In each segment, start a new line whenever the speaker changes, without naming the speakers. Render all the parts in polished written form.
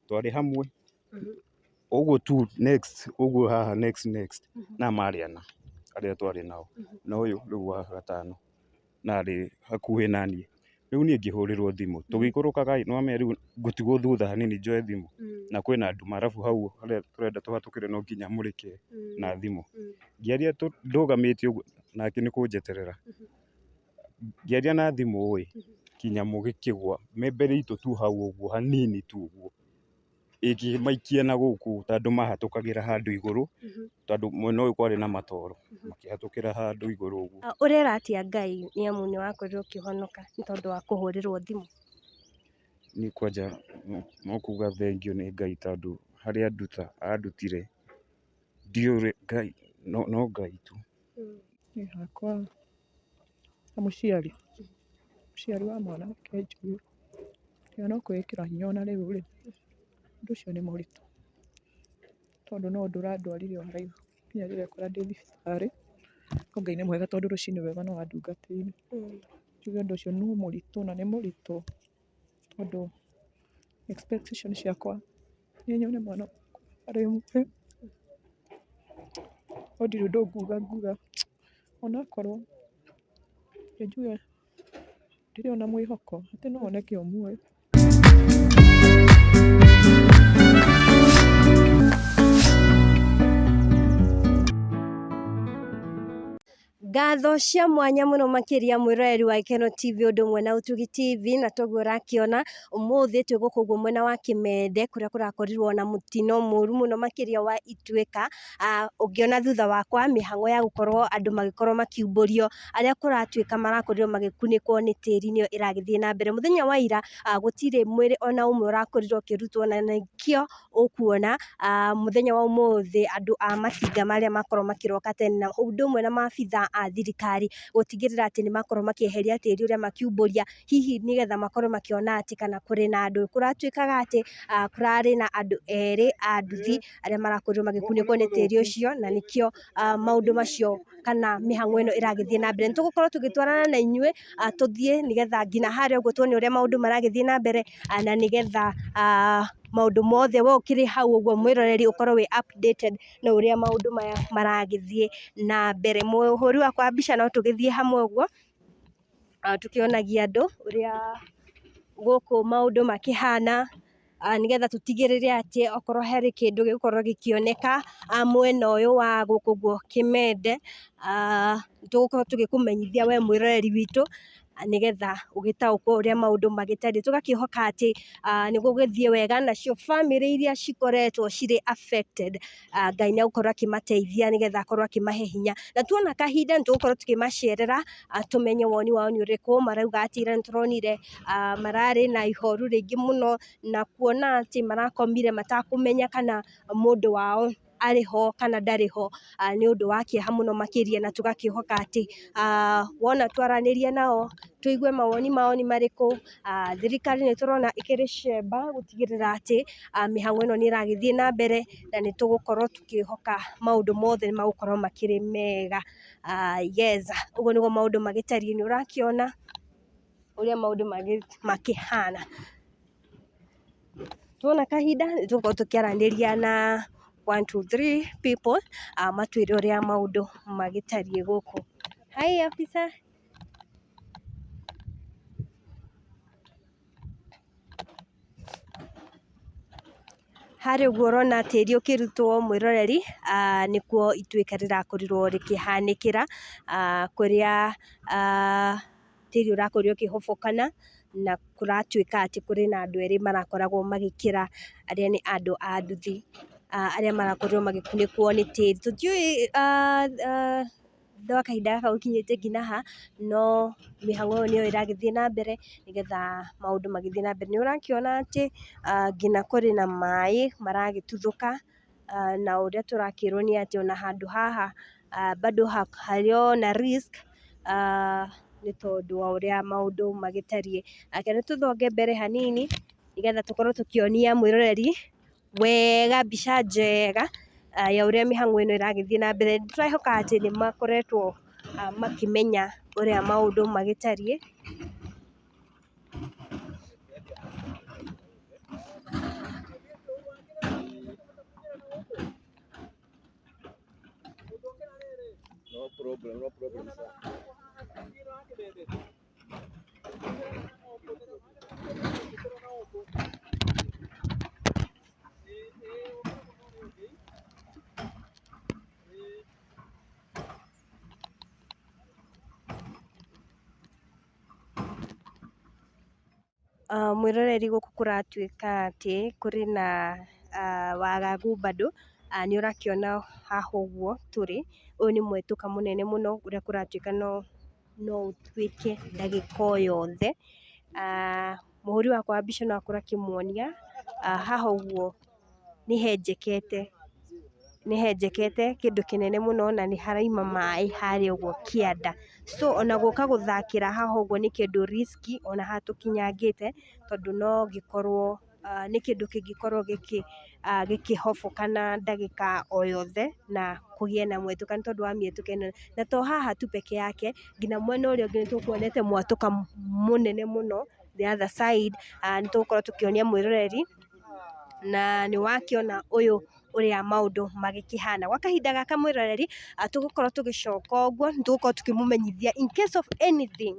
Twarĩ hamwe ũguo tu next ũguo haha next next na marĩ ana arĩa twarĩ nao, na ũyũ rĩu wa gatano na arĩ hakuhĩ naniĩ. Rĩu niĩ ngĩhũrĩrwo thimũ tũgĩikũrũkaga ĩ, nĩwamenya rĩu ngũtigwo thutha hanini njoe thimũ na kwĩna nduma arabu hau harĩa tũrenda tũhatũkĩre no nginya mũrĩke na thimũ. Ngĩaria ndũgamĩte ũguo nake nĩ kũnjeterera, ngĩaria na thimũ ĩ, kĩnyamũ gĩkĩgwa me mbere itũ tu hau ũguo hanini tu ũguo. Ĩkĩmaikia na gũkũ tondũ mahatũkagĩra handũ igũrũ, tondũ mwena ũyũ kwarĩ na matoro, makĩhatũkĩra handũ igũrũ ũguo.
Ũrera atĩa Ngai nĩ amu nĩ wakorirwo ũkĩhonoka nĩ tondũ wa kũhũrĩrwo thimũ?
Niĩ kwanja no kuga thengiũ nĩ Ngai tondũ harĩa anduta andutire ndiũĩ Ngai no Ngai tu.
Niĩ hakwa ta mũciari, mũciari wa mwana reke njuge, tiga no kwĩĩkĩra hinya ona rĩu rĩ, ũndũ ũcio nĩ mũritũ, tondũ no ũndũ ũrandwarire o haraihu nginya ndĩrekora ndĩ thibitarĩ, no Ngai nĩ mwega tondũ rũcinĩ wega no andungatĩire. Njuge ũndũ ũcio no mũritũ na nĩ mũritũ tondũ expectation ciakwa nĩ nyone mwana wakwa arĩ muoyo, no ndirĩ ũndũ nguga nguga onakorwo reke njuge ndirĩ ona mwĩhoko atĩ no oneke e muoyo.
Ngatho cia mwanya mũno makĩria mwĩroreri wa Gĩkeno TV ũndũ ũmwe na Ũtugi TV na toguo ũrakĩona ũmũthĩ twĩ gũkũ ũguo mwena wa Kĩmende kũrĩa kũrakorirwo na mũtino mũru mũno makĩria wa Ituĩka. Ũngĩona thutha wakwa mĩhang'o ya gũkorwo andũ magĩkorwo makiumbũrio arĩa kũratuĩka marakorirwo magĩkunĩkwo nĩ tĩri nĩyo ĩragĩthiĩ na mbere. Mũthenya wa ira gũtirĩ mwĩrĩ ona ũmwe ũrakorirwo ũkĩrutwo na nĩkĩo ũkuona mũthenya wa ũmũthĩ andũ a matinga marĩa makorwo makĩroka tene na ũndũ ũmwe na maabithaa a thirikari gũtigĩrĩra atĩ nĩ makorwo makĩeheria tĩri ũrĩa makiumbũria hihi nĩgetha makorwo makĩona atĩ kana kũrĩ na andũ. Kũratuĩkaga atĩ kũrarĩ na andũ erĩ a nduthi arĩa marakorirwo magĩkunĩkwo nĩ tĩri ũcio na nĩkĩo maũndũ macio kana mĩhang'o ĩno ĩragĩthiĩ na mbere. Nĩ tũgũkorwo tũgĩtwarana na inyuĩ tũthiĩ nĩgetha nginya harĩa ũguo tuone ũrĩa maũndũ maragĩthiĩ na mbere na nĩgetha maũndũ mothe we ũkĩrĩ hau ũguo mwĩroreri ũkorwo wĩ updated na ũrĩa maũndũ maya maragĩthiĩ na mbere. Mũhũri wakwa wa mbica no tũgĩthiĩ hamwe ũguo tũkĩonagia andũ ũrĩa gũkũ maũndũ makĩhana nĩgetha tũtigĩrĩre atĩ okorwo harĩ kĩndũ gĩgũkorwo gĩkĩoneka mwena ũyũ wa gũkũ ũguo Kĩmende, tũgũkorwo tũgĩkũmenyithia we mwĩroreri witũ nĩgetha ũgĩtaũkwo ũrĩa maũndũ magĩtariĩ. Tũgakĩhoka atĩ nĩ gũgũthiĩ wega nacio bamĩrĩ iria cikoretwo cirĩ affected Ngai nĩ egũkorwo akĩmateithia nĩgetha akorwo akĩmahe hinya. Na tuona kahinda nĩ tũgũkorwo tũkĩmacerera tũmenye woni wao nĩ ũrĩkũ, marauga atĩ ira nĩ tũronire mararĩ na ihoru rĩingĩ mũno na kuona atĩ marakomire matakũmenya kana mũndũ wao arĩ ho kana ndarĩ ho, nĩ ũndũ wa kĩeha mũno makĩria na tũgakĩhoka atĩ wona twaranĩria nao tũigue mawoni mao nĩ marĩkũ, thirikari nĩ tũrona ĩkĩrĩ cemba gũtigĩrĩra atĩ mĩhang'o ĩno nĩ ĩragĩthiĩ na mbere na nĩ tũgũkorwo tũkĩhoka maũndũ mothe nĩ magũkorwo makĩrĩ mega. Yes, ũguo nĩguo maũndũ magĩtariĩ, nĩ ũrakĩona ũrĩa maũndũ makĩhana. Tuona kahinda nĩ tũgũkorwo tũkĩaranĩria na one two three people matwĩre ũrĩa maũndũ magĩtariĩ gũkũ. Hi officer. Harĩa ũguo ũrona tĩri ũkĩrutwo mwĩroreri, nĩkuo ituĩka rĩrakorirwo rĩkĩhanĩkĩra, kũrĩa tĩri ũrakorirwo ũkĩhobokana na kũratuĩka atĩ kũrĩ na andũ erĩ marakoragwo magĩkĩra, arĩa nĩ andũ a nduthi, arĩa marakorirwo magĩkunĩkwo nĩ tĩri. Tũtiũĩ gwa kahinda gaka gũkinyĩte nginya ha, no mĩhang'o ĩyo nĩyo ĩragĩthiĩ na mbere nĩgetha maũndũ magĩthiĩ na mbere. Nĩ ũrakĩona atĩ nginya kũrĩ na maĩ maragĩtuthũka na ũrĩa tũrakĩrwo nĩ atĩ ona handũ haha bado harĩ ona risk nĩ tondũ wa ũrĩa maũndũ magĩtariĩ. Reke tũthonge mbere hanini nĩgetha tũkorwo tũkĩonia mwĩroreri wega mbica njega ya ũrĩa mĩhang'o ĩno ĩragĩthiĩ na mbere. Nĩtũrehoka atĩ nĩ makoretwo makĩmenya ũrĩa maũndũ magĩtariĩ.
problem, no problem, sir.
Mwĩroreri gũkũ kũratuĩka atĩ kũrĩ na wagagu bado, nĩ ũrakĩona haha ũguo tũrĩ, ũyũ nĩ mwetũka mũnene mũno ũrĩa kũratuĩka no ũtuĩke ndagĩka o yothe. Mũhũri wakwa wa mbica no akorwo akĩmuonia haha ũguo nĩ henjekete, nĩ henjekete kĩndũ kĩnene mũno na nĩ haraima maĩ harĩa ũguo kĩanda. So ona gũka gũthakĩra haha ũguo nĩ kĩndũ risky ona haha tũkinyangĩte, tondũ no gĩkorwo nĩ kĩndũ kĩngĩkorwo gĩkĩhoboka na ndagĩka o yothe na kũgĩe na mwetũka nĩ tondũ wa mĩetũka ĩno. Na to haha tu peke yake, nginya mwena ũrĩa ũngĩ nĩ tũkuonete mwatũka mũnene mũno the other side, nĩ tũgũkorwo tũkĩonia mwĩroreri na nĩ wakĩona ũyũ ũrĩa maũndũ magĩkĩhana. Gwa kahinda gaka mwĩroreri, tũgũkorwo tũgĩcoka ũguo, nĩ tũgũkorwo tũkĩmũmenyithia in case of anything,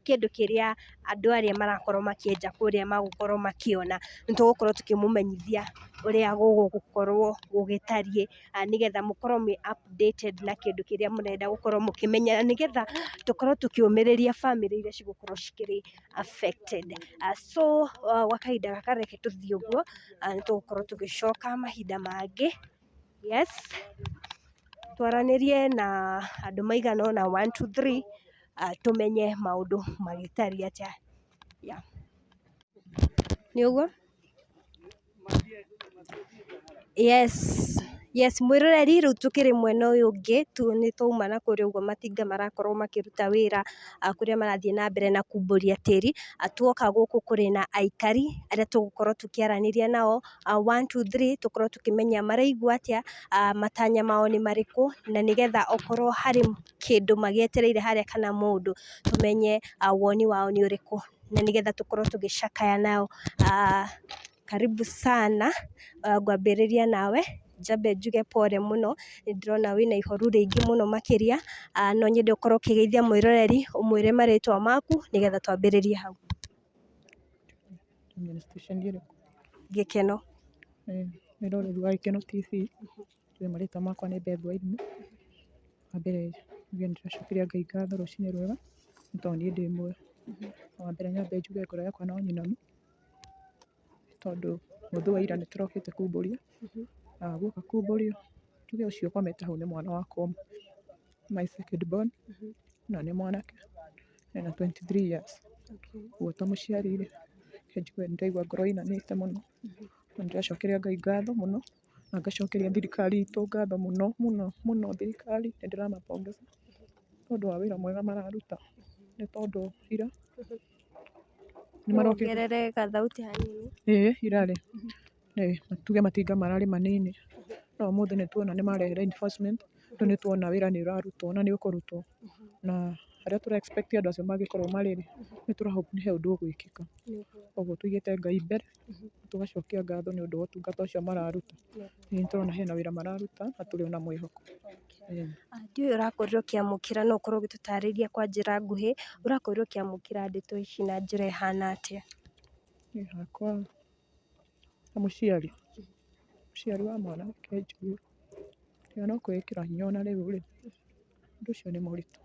kĩndũ kĩrĩa andũ arĩa marakorwo makĩenja kũrĩa magũkorwo makĩona, nĩ tũgũkorwo tũkĩmũmenyithia ũrĩa gũgũkorwo gũgĩtariĩ, nĩgetha mũkorwo mwĩ updated na kĩndũ kĩrĩa mũrenda gũkorwo mũkĩmenya, na nĩgetha tũkorwo tũkĩũmĩrĩria bamĩrĩ iria cigũkorwo cikĩrĩ affected. So gwa kahinda gaka reke tũthiĩ ũguo, nĩ tũgũkorwo tũgĩcoka mahinda mangĩ. Yes, twaranĩrie na andũ maigana ũna one two three, tũmenye maũndũ magĩtariĩ atĩa. Yeah. Nĩ ũguo? Yes, yes, mwĩroreri rĩu tũkĩrĩ mwena ũyũ ũngĩ tu nĩ twauma na kũrĩa ũguo matinga marakorwo makĩruta wĩra, kũrĩa marathiĩ na mbere na kumbũria tĩri. Tuoka gũkũ kũrĩ na aikari arĩa tũgũkorwo tũkĩaranĩria nao, one two three, tũkorwo tũkĩmenya maraigua atĩa, matanya mao nĩ marĩkũ, na nĩgetha okorwo harĩ kĩndũ magĩetereire harĩa kana mũndũ, tũmenye woni wao nĩ ũrĩkũ, na nĩgetha tũkorwo tũgĩcakaya nao. Karibu sana, ngwambĩrĩria nawe, njambe njuge pole mũno, nĩ ndĩrona wĩna ihoru rĩingĩ mũno makĩria, no nyende ũkorwo ũkĩgeithia mwĩroreri, ũmwĩre marĩtwa maku, nĩgetha twambĩrĩrie hau.
Administration ĩrĩkũ?
Gĩkeno.
Mwĩroreri wa Gĩkeno TV, niĩ marĩtwa makwa nĩ Beth Wairimu. Wa mbere njuge nĩndĩracokeria Ngai ngatho rũcinĩ rwega, nĩ tondũ niĩ ndĩ muoyo. Wa mbere nyambe njuge ngoro yakwa no nyinamu, tondũ mũthĩ wa ira nĩtũrokĩte kumbũria, na guoka kumbũrio, njuge ũcio ũkomete hau nĩ mwana wakwa ũmwe, my second born, na nĩ mwanake, ena 23 years. Ũguo ta mũciari rĩ, reke njuge nĩndĩraigua ngoro ĩinamĩte mũno, na nĩndĩracokeria Ngai ngatho mũno, na ngacokeria thirikari itũ ngatho mũno mũno mũno thirikari, nĩndĩramapongeza nĩ ũndũ wa wĩra mwega mararuta, nĩ tondũ ira nĩmarokĩte.
Wongerere gathauti hanini.
Ĩĩ ira rĩ, tuge matinga mararĩ manini, no ũmũthĩ nĩtuona nĩmarehe reinforcement, rĩu nĩtuona wĩra nĩ ũrarutwo na nĩ ũkũrutwo, na harĩa tũra expect andũ acio mangĩkorwo marĩ rĩ, nĩ tũra hope he ũndũ ũgwĩkĩka. Ũguo tũigĩte Ngai mbere, tũgacokia ngatho nĩ ũndũ wa ũtungata ũcio mararuta. Nĩ tũrona hena wĩra mararuta na tũrĩ ona mwĩhoko.
Ndiũĩ ũrakorirwo ũkĩamũkĩra, no ũkorwo ũgĩtũtarĩria kwa njĩra nguhĩ, ũrakorirwo ũkĩamũkĩra ndeto ici na njĩra ĩhana atĩa?
Niĩ hakwa ta mũciari, mũciari wa mwana reke njuge, tiga no kwĩĩkĩra hinya ona rĩu rĩ, ũndũ ũcio nĩ mũritũ,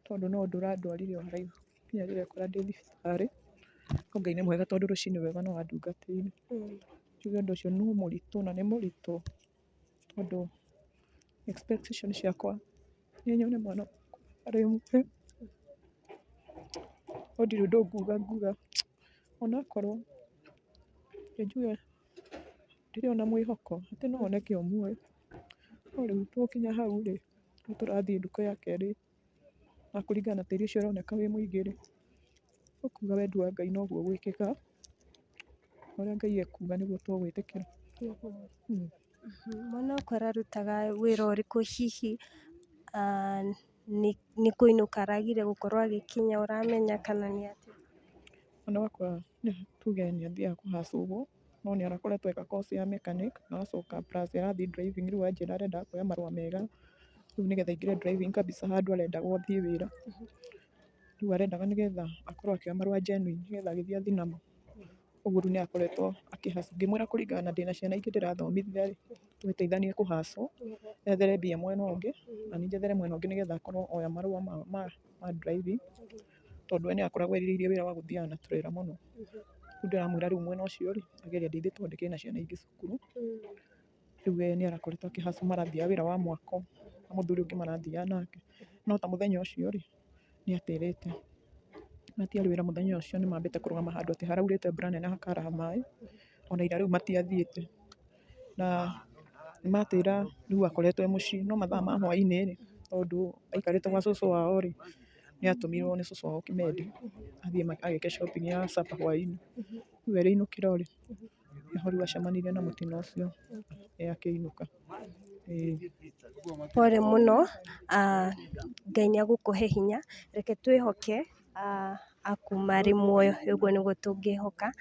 tondũ no ũndũ ũrandwarire o haraihu nginya ndĩrekora ndĩ thibitarĩ, no Ngai nĩ mwega tondũ rũcinĩ rwega no andungatĩire. Njuge ũndũ ũcio no mũritũ na nĩ mũritũ, tondũ expectation ciakwa nĩ nyone mwana wakwa arĩ muoyo, no ndirĩ ũndũ nguga nguga onakorwo reke njuge ndirĩ ona mwĩhoko atĩ no oneke o muoyo, no rĩu tũgũkinya hau rĩ, nĩ tũrathiĩ ndukũ ya kerĩ na kũringana na tĩri ũcio ũroneka wĩ mũingĩ rĩ, ũkuga wendi wa Ngai noguo ũgwĩkĩka, ũrĩa Ngai ekuga nĩguo tũgwĩtĩkĩra.
Mwana waku ararutaga wĩra ũrĩkũ hihi, nĩ kũinũka aragire gũkorwo agĩkinya ũramenya kana nĩ atĩa?
Mwana wakwa tuge nĩ athiaga kũhaca ũguo, no nĩ arakoretwo eka course ya mechanic, na agacoka plus arathiĩ driving rĩu anjĩra arenda kuoya marũa mega. Rĩu nĩgetha aingĩre driving kabisa handũ arendagwo athiĩ wĩra. Rĩu arendaga nĩgetha akorwo akĩoya marũa genuine nĩgetha agĩthiĩ athiĩ namo. Ũguo rĩu nĩ akoretwo akĩ hustle. Ngĩmwĩra kũringana na ndĩna ciana ingĩ ndĩrathomithia rĩ, tũgĩteithanie kũ hustle, ethere mbia mwena ũngĩ, na niĩ njethere mwena ũngĩ nĩgetha akorwo oya marũa ma driving, tondũ we nĩ akoragwo erirĩirie wĩra wa gũthiaga na turera mũno. Rĩu ndĩramwĩra rĩu mwena ũcio rĩ, agerie andeithie tondũ ndĩkĩrĩ na ciana ingĩ cukuru. Rĩu we nĩ arakoretwo akĩ hustle marathiaga wĩra wa mwako na mũthuri ũngĩ marathiaga nake. No ta mũthenya ũcio rĩ, nĩ atĩrĩte. Matiarĩ wĩra mũthenya ũcio nĩ mambĩte kũrũgama handũ atĩ haraurĩte mbura nene hakaraha maĩ, ona ira rĩu matiathiĩte. Na matĩra rĩu akoretwo e mũciĩ, no mathaa ma hwainĩ rĩ, tondũ aikarĩte gwa cũcũ wao rĩ, nĩ atũmirwo nĩ cũcũ wao Kĩmende athiĩ ageke shopping ya supper hwainĩ. Rĩu erĩinũkĩra rĩ, nĩho rĩu acemanirie na mũtino ũcio akĩinũka.
Pole mũno, Ngai nĩ egũkũhe hinya. Reke twĩhoke akuma arĩ muoyo, ũguo nĩguo tũngĩhoka,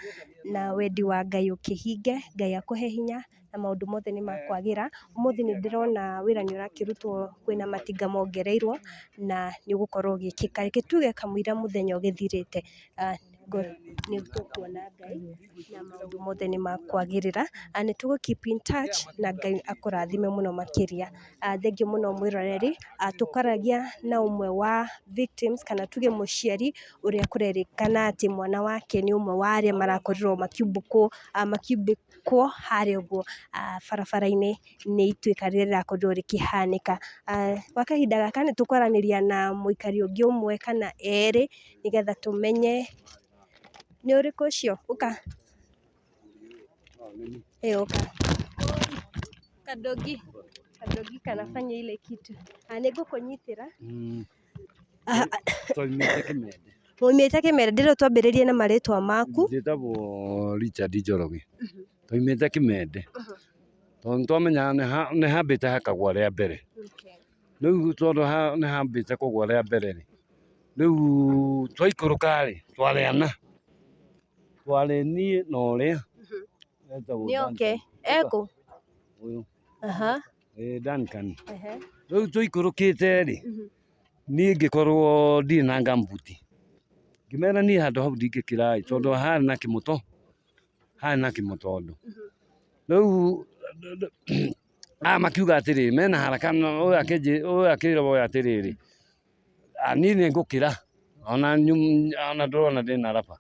na wendi wa Ngai ũkĩhinge, Ngai akũhe hinya na maũndũ mothe nĩ makwagĩra. Ũmũthĩ nĩ ndĩrona wĩra nĩ ũrakĩrutwo, kwĩna matinga mongereirwo na nĩ ũgũkorwo ũgĩkĩka. Reke tuge kamũira mũthenya ũgĩthirĩte, nĩ tũkuona Ngai na maũndũ mothe nĩ makwagĩrĩra. Nĩ tũgũ keep in touch na Ngai akũrathime mũno makĩria. Thengiũ mũno mwĩroreri, tũkwaragia na ũmwe wa victims kana tuge mũciari ũrĩa kũrerĩkana atĩ mwana wake nĩ ũmwe wa arĩa marakorirwo makiumbũkwo harĩa ũguo barabara-inĩ nĩ ituĩka rĩrĩa rĩrakorirwo rĩkĩhanĩka. Gwa kahinda gaka nĩ tũkwaranĩria na mũikari ũngĩ ũmwe kana erĩ nĩgetha tũmenye nĩ ũrĩkũ ũcio, ũka. Ĩ ũka. Kadogi, kadogi kanafanya ile kitu. Nĩ ngũkũnyitĩra.
Twaumĩte Kĩmende.
Mumĩte Kĩmende, ndĩrenda twambĩrĩrie na marĩtwa maku.
Njĩtagwo Richard Njoroge. Twaumĩte Kĩmende. Tondũ nĩtwamenyaga nĩ hambĩte hakagwa rĩa mbere. Rĩu tondũ nĩ hambĩte kũgwa rĩa mbere rĩ, rĩu twaikũrũka rĩ, twarĩ ana. Twarĩ niĩ na ũrĩa etagwo
Nĩ oke,
Duncan.
ekũ?
Ũyũ. Ĩĩ Duncan. Rĩu tũikũrũkĩte rĩ, niĩ ngĩkorwo ndirĩ na gumboot. Ngĩmera niĩ handũ hau ndingĩkĩra ĩ, tondũ harĩ na kĩmũto, harĩ na kĩmũtondo. Rĩu aya makiuga atĩrĩrĩ, mena haraka ũyũ akĩra ũyũ atĩrĩrĩ, niĩ nĩ ngũkĩra ona ndũrona ndĩna raba.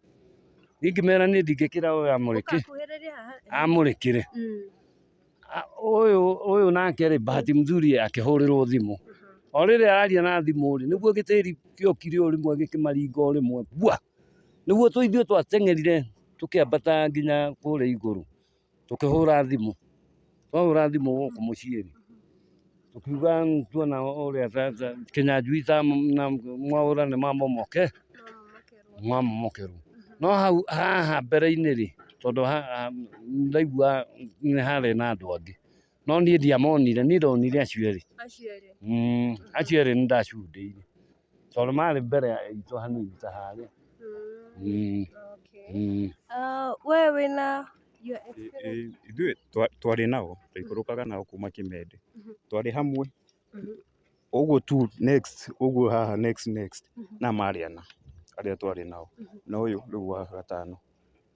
Niĩ ngĩmera niĩ ndingĩkĩra ũyũ amũrĩkĩre. Ũyũ nake rĩ, bahati mzuri akĩhũrĩrwo thimũ. O rĩrĩa araria na thimũ rĩ, nĩguo gĩtĩri gĩokire o rĩmwe gĩkĩmaringa o rĩmwe bua. Nĩguo ithuĩ twateng'erire tũkĩambata nginya kũrĩa igũrũ, tũkĩhũra thimũ. Twahũra thimũ gũkũ mũciĩ rĩ, tũkiuga tuona ũrĩa Kĩnyanjui na Mwaũra nĩ mamomokerwo. No hau haha mbere-inĩ rĩ, tondũ ndaigua nĩ harĩ na andũ angĩ, no niĩ ndiamonire, niĩ ndonire acio erĩ. Acio erĩ nĩ ndacundĩire tondũ marĩ mbere itũ hanini ta harĩa.
We wĩna your experience?
Ithuĩ twarĩ nao, twaikũrũkaga nao kuma Kĩmende. Twarĩ hamwe, ũguo tu next, ũguo haha next next, na marĩ ana arĩa twarĩ nao. Na ũyũ rĩu wa gatano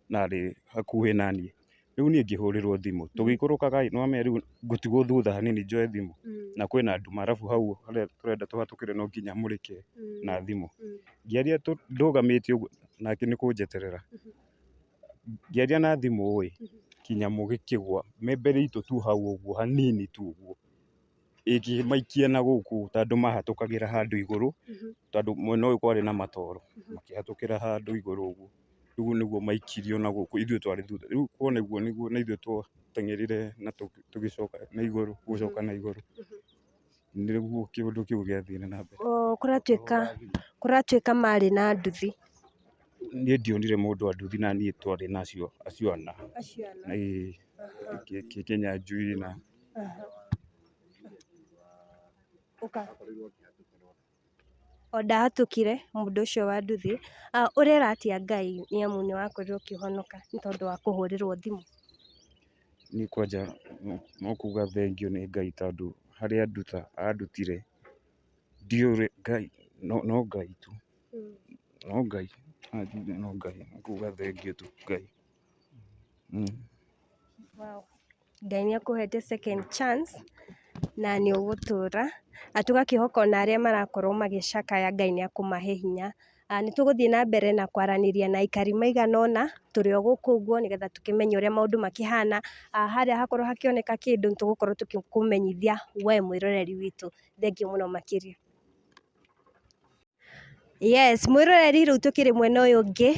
na arĩ hakuhĩ naniĩ. Rĩu niĩ ngĩhũrĩrwo thimũ, tũgĩikũrũkaga ĩ, nĩwamenya rĩu ngũtigwo thutha hanini njoe thimũ, na kwĩna nduma arabu hau harĩa tũrenda tũhatũkĩre no nginya mũrĩke na thimũ. Ngĩaria ndũgamĩte ũguo nake nĩ kũnjeterera. Ngĩaria na thimũ ĩ, kĩnyamũ gĩkĩgwa me mbere itũ tu hau ũguo hanini tu ũguo, ĩkĩmaikia na gũkũ tondũ mahatũkagĩra handũ igũrũ, tondũ mwena ũyũ kwarĩ na matoro, makĩhatũkĩra handũ igũrũ ũguo, rĩu nĩguo maikirio na gũkũ, ithuĩ twarĩ thutha. Rĩu kuona ũguo nĩguo na ithuĩ twateng'erire na tũgĩcoka na igũrũ, gũcoka na igũrũ. Nĩguo kĩũndũ kĩu gĩathire na mbere.
Kũratuĩka marĩ na nduthi.
Niĩ ndionire mũndũ wa nduthi na niĩ twarĩ na acio ana. Ĩĩ, Kĩnyanjui na
Ũka. O ndahatũkire mũndũ ũcio wa nduthi. Ũrera atĩa Ngai nĩ amu nĩ wakorirwo ũkĩhonoka nĩ tondũ wa kũhũrĩrwo thimũ?
Niĩ kwanja no kuga thengiũ nĩ Ngai tondũ Harĩa anduta andutire ndiũĩ Ngai, no Ngai tu, no Ngai, no Ngai, kuga thengiũ tu Ngai.
Ngai nĩ akũhete second chance na nĩ ũgũtũra. Tũgakĩhoka ona arĩa marakorwo magĩcakaya Ngai nĩ akũmahe hinya. Nĩ tũgũthiĩ na mbere na kwaranĩria na aikari maigana ũna tũrĩ o gũkũ ũguo nĩgetha tũkĩmenye ũrĩa maũndũ makĩhana. Harĩa hakorwo hakĩoneka kĩndũ nĩ tũgũkorwo tũgĩkũmenyithia we mwĩroreri witũ. Thengiũ mũno makĩria. Yes, mwĩroreri rĩu tũkĩrĩ mwena ũyũ ũngĩ,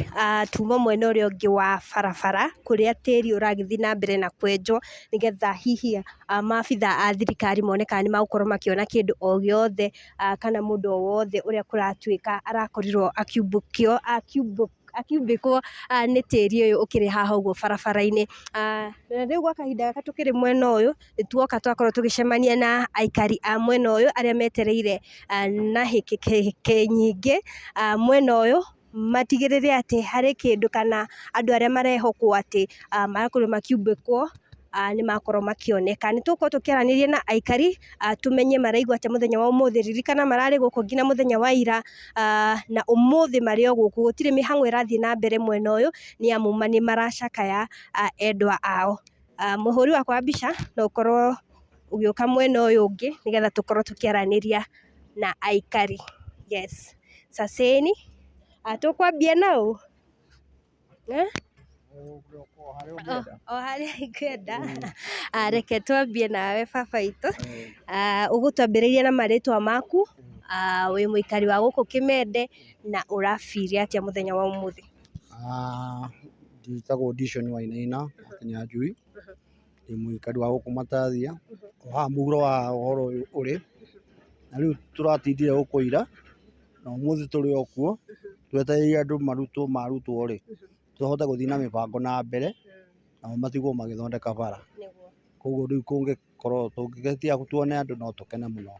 tuma mwena ũrĩa ũngĩ wa barabara kũrĩa tĩri ũragĩthiĩ na mbere na kwenjwo nĩgetha hihi maabitha a thirikari mone kana nĩ magũkorwo makĩona kĩndũ o gĩothe, kana mũndũ o wothe ũrĩa kũratuĩka arakorirwo akiumbũkio akiumbĩkwo nĩ tĩri ũyũ ũkĩrĩ haha ũguo barabara-inĩ. Na rĩu gwa kahinda gaka tũkĩrĩ mwena ũyũ nĩ tuoka twakorwo tũgĩcemania na aikari a mwena ũyũ arĩa metereire na hĩkĩkĩ nyingĩ mwena ũyũ matigĩrĩre atĩ harĩ kĩndũ kana andũ arĩa marehokwo atĩ marakorwo makiumbĩkwo nĩ makorwo makĩoneka. Nĩ tũgũkorwo tũkĩaranĩria na aikari, tũmenye maraigua atĩa mũthenya wa ũmũthĩ. Ririkana mararĩ gũkũ nginya mũthenya wa ira, na ũmũthĩ marĩ o gũkũ, gũtirĩ mĩhang'o ĩrathiĩ na mbere mwena ũyũ nĩ amu nĩ maracakaya endwa ao. Mũhũri wakwa wa mbica no ũkorwo ũgĩũka mwena ũyũ ũngĩ nĩgetha tũkorwo tũkĩaranĩria na aikari. Yes, saseni, tũkwambia na ũ? O harĩa ingĩenda. Reke twambie nawe baba witũ. Ũgũtwambĩrĩria na marĩtwa maku, wĩ mũikari wa gũkũ Kĩmende na ũrabiri atĩa mũthenya wa ũmũthĩ?
Njĩtagwo Dishon Wainaina wa Kĩnyanjui, ndĩ mũikari wa gũkũ Matathia, o haha mũhuro wa ũhoro ũyũ ũrĩ, na rĩu tũratindire gũkũ ira, na ũmũthĩ tũrĩ o kuo, twetereire andũ marutwo, marutwo rĩ, tũhote gũthiĩ na mĩbango na mbere, nao matigwo magĩthondeka bara. Koguo rĩu kũngĩkorwo tũngĩgetia tuone andũ no tũkene mũno.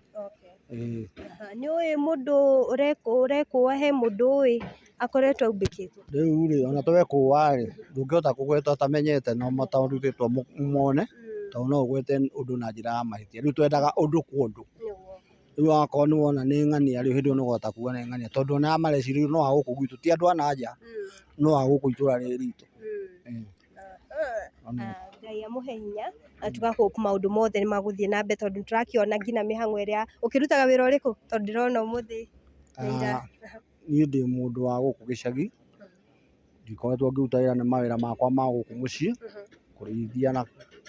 Ĩĩ.
Nĩ ũĩ mũndũ ũrekũa, he mũndũ ũĩ akoretwo aumbĩkĩtwo?
Rĩu rĩ, ona twekũa rĩ, ndũngĩhota kũgweta ũtamenyete na matarutĩtwo mone, tondũ no ũgwete ũndũ na njĩra ya mahĩtia. Rĩu twendaga ũndũ kwa ũndũ. Rĩu akorwo nĩ wona nĩ ng'ania rĩ, hĩndĩ ĩyo nĩ ũkũhota kuga nĩ ng'ania, tondũ ona aya mareciria no a gũkũ gwitũ, ti andũ a na nja, no a gũkũ itũra rĩrĩ ritũ.
Ngai amũhe hinya na tuga hope maũndũ mothe nĩ magũthiĩ na mbere tondũ nĩtũrakĩona nginya mĩhang'o ĩrĩa. Ũkĩrutaga wĩra ũrĩkũ? Tondũ ndĩrona ũmũthĩ na ira.
Niĩ ndĩ mũndũ wa gũkũ gĩcagi, ndikoretwo ngĩruta wĩra nĩ mawĩra makwa ma gũkũ mũciĩ, kũrĩithia na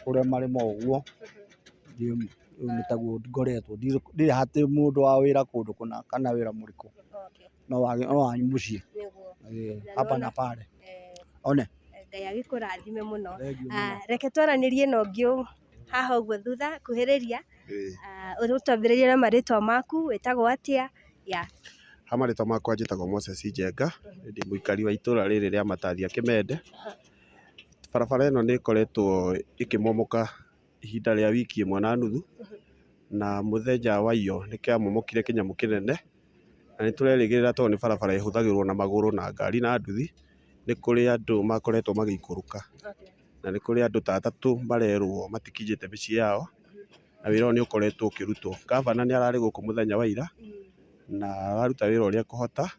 kũrĩmarĩma ũguo, rĩu nĩ taguo ngoretwo, ndirĩ hatĩ mũndũ wa wĩra kũndũ kũna kana wĩra mũrĩkũ, no wa mũciĩ, hapa na pale. One.
Ngai agĩkũrathime mũno. Reke twaranĩrie na ũngĩ haha ũguo thutha, kuhĩrĩria. Ũtwambĩrĩrie na marĩtwa maku, wĩtagwo atĩa? Yeah.
Ha marĩtwa makwa njĩtagwo Moses Njenga, ndĩ mũikari wa itũra rĩrĩ rĩa Matathia Kĩmende. Barabara ĩno nĩ ĩkoretwo ĩkĩmomoka ihinda rĩa wiki ĩmwe na nuthu, na mũthenya wa iyo nĩ kĩamomokire kĩnyamũ kĩnene, na nĩ tũrerĩgĩrĩra tondũ nĩ barabara ĩhũthagĩrwo na magũrũ na ngari na nduthi, nĩ kũrĩ andũ makoretwo magĩikũrũka, na nĩ kũrĩ andũ ta atatũ marerwo matikinyĩte mĩciĩ yao, na wĩra ũyũ nĩ ũkoretwo ũkĩrutwo. Gavana nĩ ararĩ gũkũ mũthenya wa ira, na araruta wĩra ũrĩa ekũhota,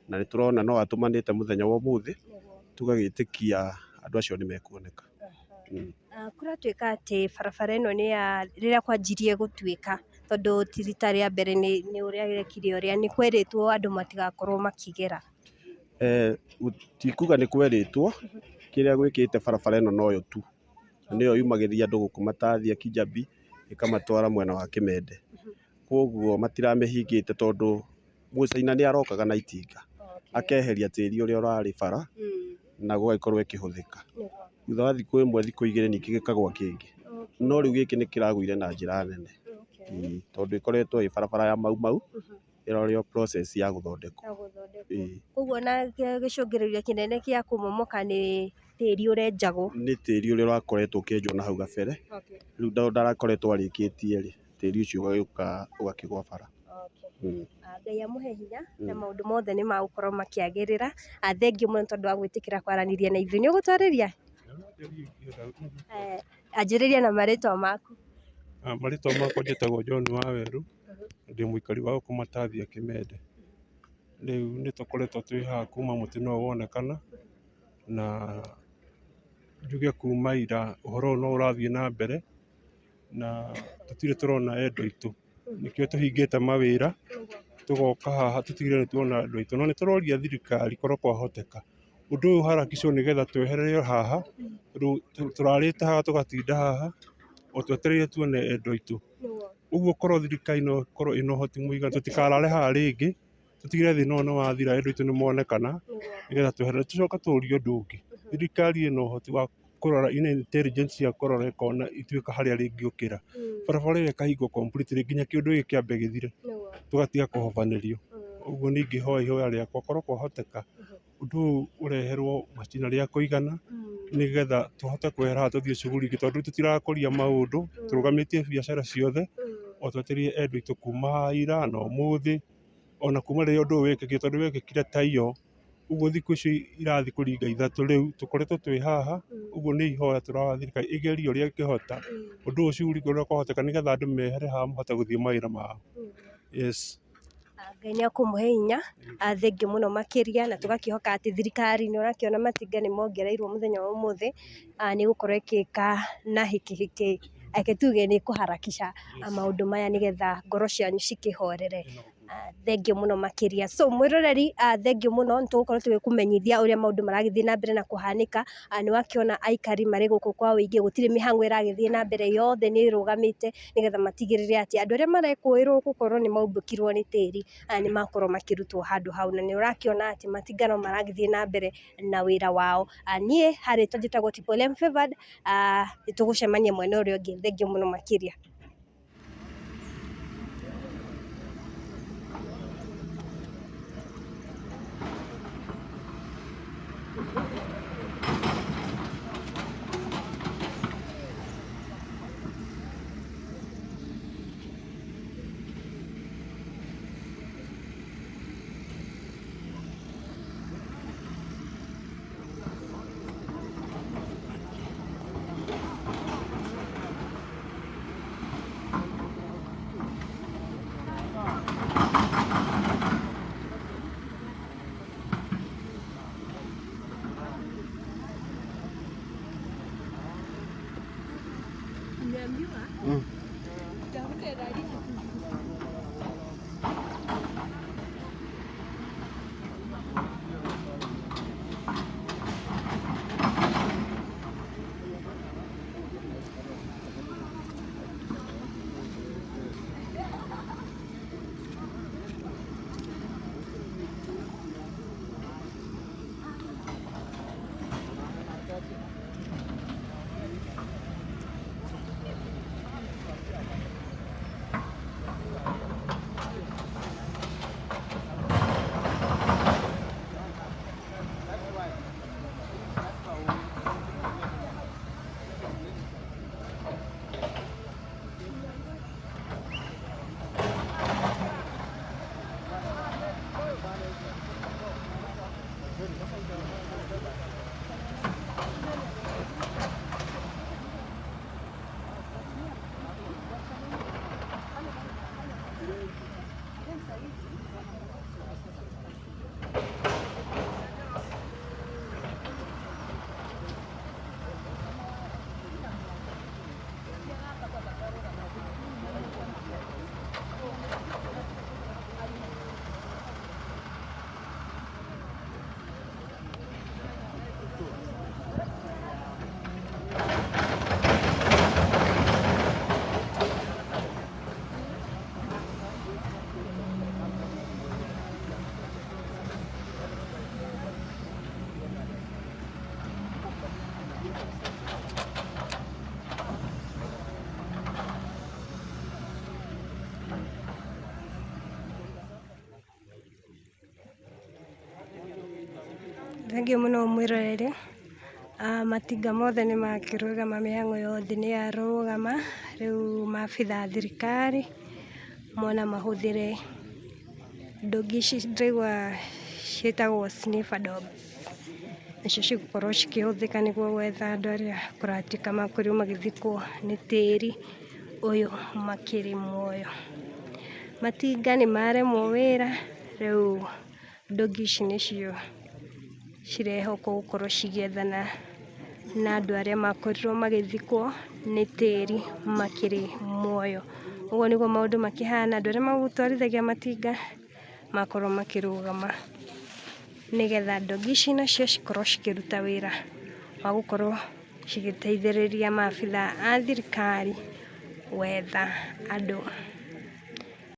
na nĩ tũrona no atũmanĩte mũthenya wa ũmũthĩ, tũgagĩtĩkia andũ acio nĩ mekuoneka.
Kũratuĩka atĩ barabara ĩno nĩ ya rĩrĩa kwanjirie gũtuĩka, tondũ ti rita rĩa mbere nĩ ũrĩa rekire ũrĩa nĩ kwerĩtwo andũ matigakorwo makĩgera.
Ti kuga nĩ kwerĩtwo, kĩrĩa gwĩkĩte barabara ĩno noyo tu, na nĩyo yumagĩria andũ gũkũ Matathia Kijabi, ĩkamatwara mwena wa Kĩmende. Koguo matiramĩhingĩte tondũ mũcaina nĩ arokaga na itinga, akeheria tĩri ũrĩa ũrarĩ bara, na gũgagĩkorwo ĩkĩhũthĩka. Thutha wa thikũ ĩmwe thikũ igĩrĩ ningĩ gĩkagwa kĩngĩ. No rĩu gĩkĩ nĩ kĩragũire na njĩra nene, tondũ ĩkoretwo ĩ barabara ya mau mau, ĩrarĩ o process ya gũthondekwo.
Koguo na gĩcũngĩrĩrio kĩnene kĩa kũmomoka nĩ tĩri ũrenjagwo.
Nĩ tĩri ũrĩa ũrakoretwo ũkĩenjwo na hau gabere, rĩu ndarakoretwo arĩkĩtie rĩ, tĩri ũcio ũgagĩũka ũgakĩgwa bara.
Ngai amũhe hinya na maũndũ mothe nĩ magũkorwo makĩagĩrĩra. Thengiũ mũno tondũ wa gwĩtĩkĩra kwaranĩria na ithuĩ. Nĩ ũgũtwarĩria? Anjĩrĩria na marĩtwa maku.
Marĩtwa makwa njĩtagwo John Wawerũ, ndĩ mũikari wa gũkũ Matathia Kĩmende. Rĩu nĩ tũkoretwo twĩ haha kuma mũtino ũyũ wonekana, na njuge kuma ira ũhoro ũyũ no ũrathiĩ na mbere, na tũtirĩ tũrona endwa aitũ. Nĩkĩo tũhingĩte mawĩra, tũgoka haha tũtigĩrĩre nĩ tuona andũ aitũ. No nĩ tũroria thirikari korwo kwahoteka, ũndũ ũyũ ũharakicwo nĩgetha twehererio haha, tondũ tũrarĩte haha tũgatinda haha, o twetereire tuone endwa aitũ. Ũguo korwo thirikari no ĩkorwo ĩna ũhoti mũiganu, tũtikarare haha rĩngĩ, tũtigĩrĩre thĩna ũyũ nĩ wathira, endwa aitũ nĩ monekana, nĩgetha tweherere. Tũcoke tũrie ũndũ ũngĩ, thirikari ĩna ũhoti wa kũrora, ĩna intelligence cia kũrora ĩkona ituĩka harĩa rĩngĩũkĩra. Barabara ĩyo ĩkahingwo completely nginya kĩũndũ gĩkĩ kĩambe gĩthire, tũgatiga kũhobanĩrio. Ũguo niĩ ingĩhoya ihoya rĩakwa korwo kwahoteka, ũndũ ũyũ ũreherwo machinery ya kũigana, nĩgetha tũhote kwehera haha tũthiĩ shughuli ingĩ, tondũ tũtirakũria maũndũ, tũrũgamĩtie biacara ciothe, o twetereire endwa aitũ kuma ira na ũmũthĩ, ona kuma rĩrĩa ũndũ ũyũ wekĩkire, tondũ wekĩkire ta iyo, ũguo thikũ ici irathiĩ kũringa 3 rĩu, tũkoretwo twĩ haha, ũguo nĩ ihoya tũrahoya thirikari ĩgerie ũrĩa ĩngĩhota, ũndũ ũyũ ũcugurikwo ũrĩa kwahoteka, nĩgetha andũ mehere haha mahote gũthiĩ mawĩra mao. Yes.
Ngai nĩ akũmũhe hinya, thengiũ mũno makĩria, na tũgakĩhoka atĩ thirikari nĩ ũrakĩona matinga nĩ mongereirwo mũthenya wa ũmũthĩ, nĩ ĩgũkorwo ĩgĩka na hĩkĩ hĩkĩ, reke tuge nĩ ĩkũharakisha maũndũ maya nĩgetha ngoro cianyu cikĩhorere. Thengiũ mũno makĩria. So mwĩroreri, thengiũ mũno, nĩ tũgũkorwo tũgĩkũmenyithia ũrĩa maũndũ maragĩthiĩ na mbere na kũhanĩka. Nĩ wakĩona aikari marĩ gũkũ kwa ũingĩ, gũtirĩ mĩhang'o ĩragĩthiĩ na mbere, yothe nĩ ĩrũgamĩte nĩgetha matigĩrĩre atĩ andũ arĩa marekũĩrwo gũkorwo nĩ maumbũkirwo nĩ tĩri nĩ makorwo makĩrutwo handũ hau. Na nĩ ũrakĩona atĩ matinga no maragĩthiĩ na mbere na wĩra wao. Niĩ harĩ njĩtagwo Tipolem Favored, nĩ tũgũcemania mwena ũrĩa ũngĩ. Thengiũ mũno makĩria. Thengiũ mũno mwĩroreri, matinga mothe nĩ makĩrũgama, mĩhang'o yothe nĩ yarũgama, rĩu maabithaa a thirikari mona mahũthĩre ndogi ici ndĩraigua ciĩtagwo sniffer dogs, nĩcio cigũkorwo cikĩhũthĩka nĩguo gwetha andũ arĩa kũratuĩka makorirwo magĩthikwo nĩ tĩri. ũyũ makĩrĩ muoyo. Matinga nĩ maremwo wĩra, rĩu ndũgi ici nĩcio cirehokwo gũkorwo cigĩethana na andũ arĩa makorirwo magĩthikwo nĩ tĩri makĩrĩ muoyo. Ũguo nĩguo maũndũ makĩhana, andũ arĩa magũtwarithagia matinga makorwo makĩrũgama nĩgetha ndogi ici nacio cikorwo cikĩruta wĩra wa gũkorwo cigĩteithĩrĩria maabithaa a thirikari gwetha andũ.